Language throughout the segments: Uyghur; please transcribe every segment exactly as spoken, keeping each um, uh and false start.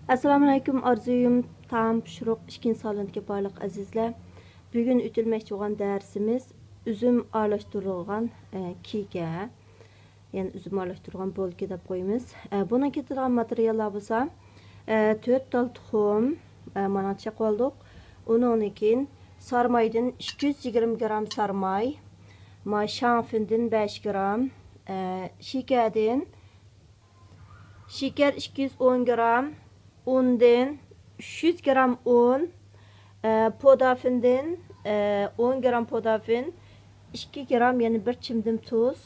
ئەسسالامۇئەلەيكۇم، ئارزۇيۇم تائام پىشۇرۇق ئىككىنچى سالوندىكى بارلىق ئەزىزلەر. بۈگۈن ئۆتۈلمەكچى بولغان دەرسىمىز ئۈزۈم ئارىلاشتۇرۇلغان، ئە، كېكە. يەنى ئۈزۈم ئارىلاشتۇرۇلغان بولكا دەپ قويىمىز. ئە، بۇنىڭ كېتىدىغان ماتېرىياللار بولسا، ئە، تۆت تال تۇخۇم، ئە، مانا چېقىۋالدۇق. ئۇنىڭدىن كېيىن سارمايدىن ئىككى يۈز يىگىرمە گرام سارماي، ما شاڭفېندىن بەش گرام، ئە، شېكەردىن شېكەر ئىككى يۈز ئون گرام، ئۇندىن ئۈچ يۈز گرام ئۇن، ئە، پودافىندىن، ئە، ئون گرام پودافىن، ئىككى گرام، يەنى بىر چىمدىم تۇز،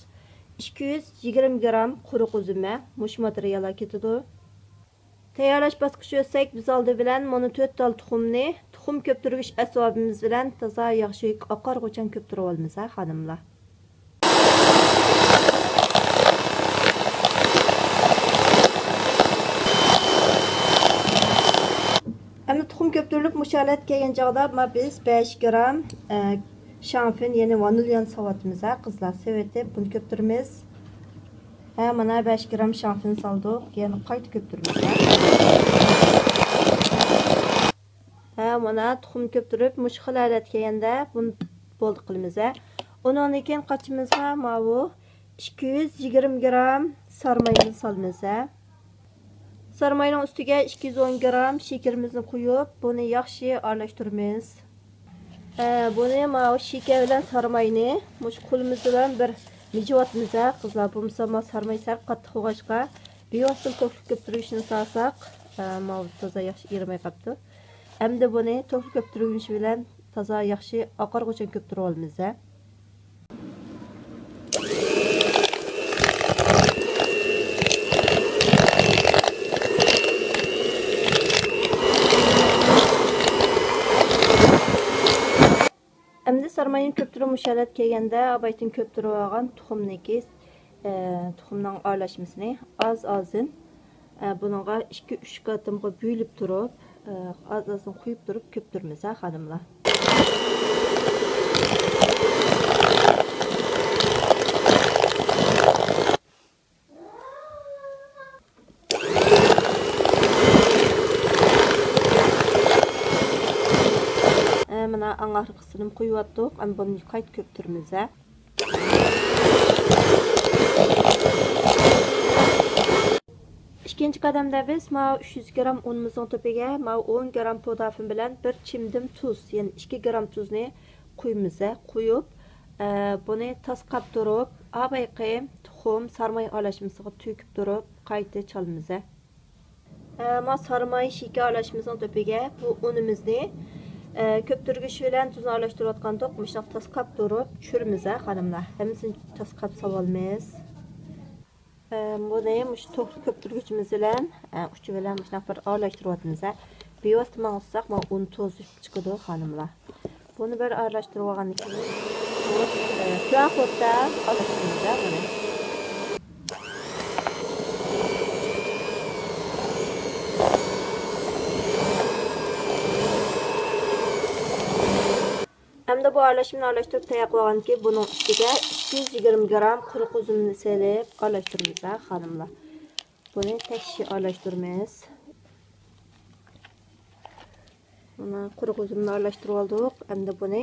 ئىككى يۈز يىگىرمە گرام قۇرۇق ئۈزۈمە، مۇشۇ ماتېرىياللار كېتىدۇ. تەييارلاش باسقۇچى ئۆتسەك، بىز ئالدى بىلەن مانا تۆت تال تۇخۇمنى تۇخۇم كۆپتۈرگۈچ ئەسۋابىمىز بىلەن تازا ياخشى ئاقارغۇچان كۆپتۈرۈۋالىمىز ھە خانىملار. ئەمدى تۇخۇم كۆپتۈرۈلۈپ مۇشۇ ھالەتكە كەلگەن چاغدا، ما بىز بەش گرام، ئە، شاڭفېن، يەنى ۋانىليانى ساۋاتىمىز ھە قىزلار، سېۋىتىپ بۇنى كۆپتۈرىمىز. ھە، مانا بەش گرام شاڭفېن سالدۇق، يەنە قايتا كۆپتۈرىمىز ھە. ھە، مانا تۇخۇم كۆپتۈرۈپ مۇشۇ خىل ھالەتكە كەلگەندە بۇنى بولدى قىلىمىز ھە. ئۇنىڭدىن كېيىن قاچىمىزغا ماۋۇ ئىككى يۈز يىگىرمە گرام سارماينى سالىمىز ھە. سارماينىڭ ئۈستىگە ئىككى يۈز ئون گرام شېكىرىمىزنى قۇيۇپ، بۇنى ياخشى ئارىلاشتۇرىمىز. ئە، بۇنى ماۋۇ شېكەر بىلەن سارماينى مۇشۇ قولىمىز بىلەن بىر مىجىۋاتىمىز ھە قىزلار. بولمىسا ما سارماي سەل قاتتىق بولغاچقا، بىۋاسىتە توكلۇق كۆپتۈرگۈچنى سالساق، ئە، ماۋۇ تازا ياخشى ئېرىمەي قاپتۇ. ئەمدى بۇنى توكلۇق كۆپتۈرگۈچ بىلەن تازا ياخشى ئاقارغۇچە كۆپتۈرۈۋالىمىز ھە. ئەمدى سارماينى كۆپتۈرۈپ مۇشۇ ھالەتكە كەلگەندە، ئاۋايتىن كۆپتۈرۈۋالغان تۇخۇمنىكى، ئە، تۇخۇمنىڭ ئارىلاشمىسىنى ئاز-ئازدىن، ئە، بۇنىڭغا ئىككى-ئۈچ قېتىمغا بۆلۈپ تۇرۇپ، ئە، ئاز-ئازدىن قۇيۇپ تۇرۇپ كۆپتۈرىمىز ھە خانىملار. ئە، مانا ئاڭ ئاخىرقىسىنىمۇ قۇيۇۋاتتۇق. ئەمدى بۇنى قايتا كۆپتۈرىمىز ھە. ئىككىنچى قەدەمدە بىز ماۋۇ ئۈچ يۈز گرام ئۇنىمىزنىڭ تۆپىگە ماۋۇ ئون گرام پودافىن بىلەن بىر چىمدىم تۇز، يەنى ئىككى گرام تۇزنى قۇيىمىز ھە. قۇيۇپ، ئە، بۇنى تاس قاپ تۇرۇپ، ئاۋايقى تۇخۇم سارماي ئارىلاشمىسىغا تۆكۈپ تۇرۇپ، قايتا چالىمىز ھە. ئە، ما سارماي شېكەر ئارىلاشمىسىنىڭ تۆپىگە بۇ ئۇنىمىزنى، ئە، كۆپتۈرگۈچ بىلەن تۇزنى ئارىلاشتۇرۇۋاتقاندۇق، مۇشۇنداق تاس قاپ تۇرۇپ چۈشۈرىمىز ھە خانىملار. ھەممىسىنى تاس قاپ سالىمىز. ئە، بۇنى مۇشۇ توك كۆپتۈرگۈچىمىز بىلەن، ئە، ئۇچى بىلەن مۇشۇنداق بىر ئارىلاشتۇرۇۋاتىمىز ھە. بىۋاسىتە ماڭساق، ما ئۇن توزۇپ چىقىدۇ خانىملار. بۇنى بىر ئارىلاشتۇرۇپ ئالغاندىن كېيىن، بۇ، ئە، تۆۋەن ئوتتا ئارىلاشتۇرىمىز ھە بۇنى. ئەمدى بۇ ئارىلاشمىنى ئارىلاشتۇرۇپ تەييار قىلىۋالغاندىن كېيىن، بۇنىڭ ئۈستىگە ئىككى يۈز يىگىرمە گرام قۇرۇق ئۈزۈمنى سېلىپ ئارىلاشتۇرىمىز ھە خانىملار. بۇنى تەكشى ئارىلاشتۇرىمىز. مانا قۇرۇق ئۈزۈمنى ئارىلاشتۇرۇۋالدۇق. ئەمدى بۇنى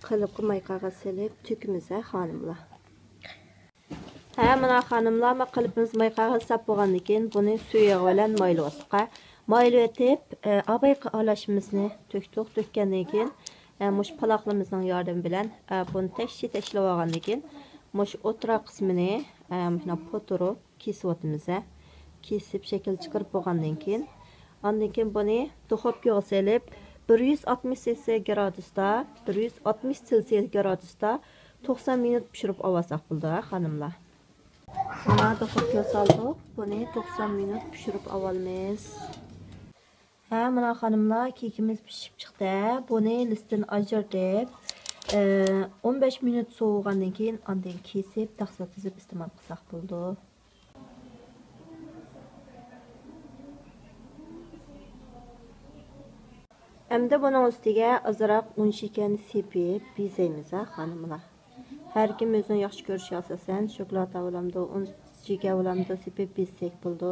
قېلىپقا ماي قەغەز سېلىپ تۆكىمىز ھە خانىملار. ھە، مانا خانىملار، ما قېلىپىمىز ماي قەغەز ساپ بولغاندىن كېيىن، بۇنى سۇ يېغى بىلەن مايلىۋاتتۇق ھە. مايلىۋېتىپ، ئە، ئاۋايقى ئارىلاشمىسىنى تۆكتۇق. تۆككەندىن كېيىن، ئە، مۇشۇ پالاقلىرىمىزنىڭ ياردىمى بىلەن، ئە، بۇنى تەكشى تەكشىلەۋالغاندىن كېيىن، مۇشۇ ئوتتۇرا قىسمىنى، ئە، مۇشۇنداق پوتۇرۇپ، كېسىۋاتىمىز ھە. كېسىپ شەكىل چىقىرىپ بولغاندىن كېيىن، ئاندىن كېيىن بۇنى دۇخوپكىغا سېلىپ، بىر يۈز ئاتمىش سېلسىيە گرادۇستا، بىر يۈز ئاتمىش سېلسىيە گرادۇستا توقسان مىنۇت پىشۇرۇپ ئاۋالساق بولىدۇ ھە خانىملار. مانا دۇخوپكىغا سالدۇق. بۇنى توقسان مىنۇت پىشۇرۇپ ئاۋالىمىز. ھە، مانا خانىملار، كېكىمىز پىشىپ چىقتى. بۇنى لىستتىن ئاجرىتىپ، ئە، ئون بەش مىنۇت سوۋۇغاندىن كېيىن ئاندىن كېسىپ تەخسە تىزىپ ئىستېمال قىلساق بولىدۇ. ئەمدى بۇنىڭ ئۈستىگە ئازراق ئۇن شېكەرنى سېپىپ بېزەيمىز ھە خانىملار. ھەر كىم ئۆزىنىڭ ياخشى كۆرۈشىگە ئاساسەن شوكولاتە بولامدۇ، ئۇن شېكەر بولامدۇ سېپىپ بېزىسەك بولىدۇ.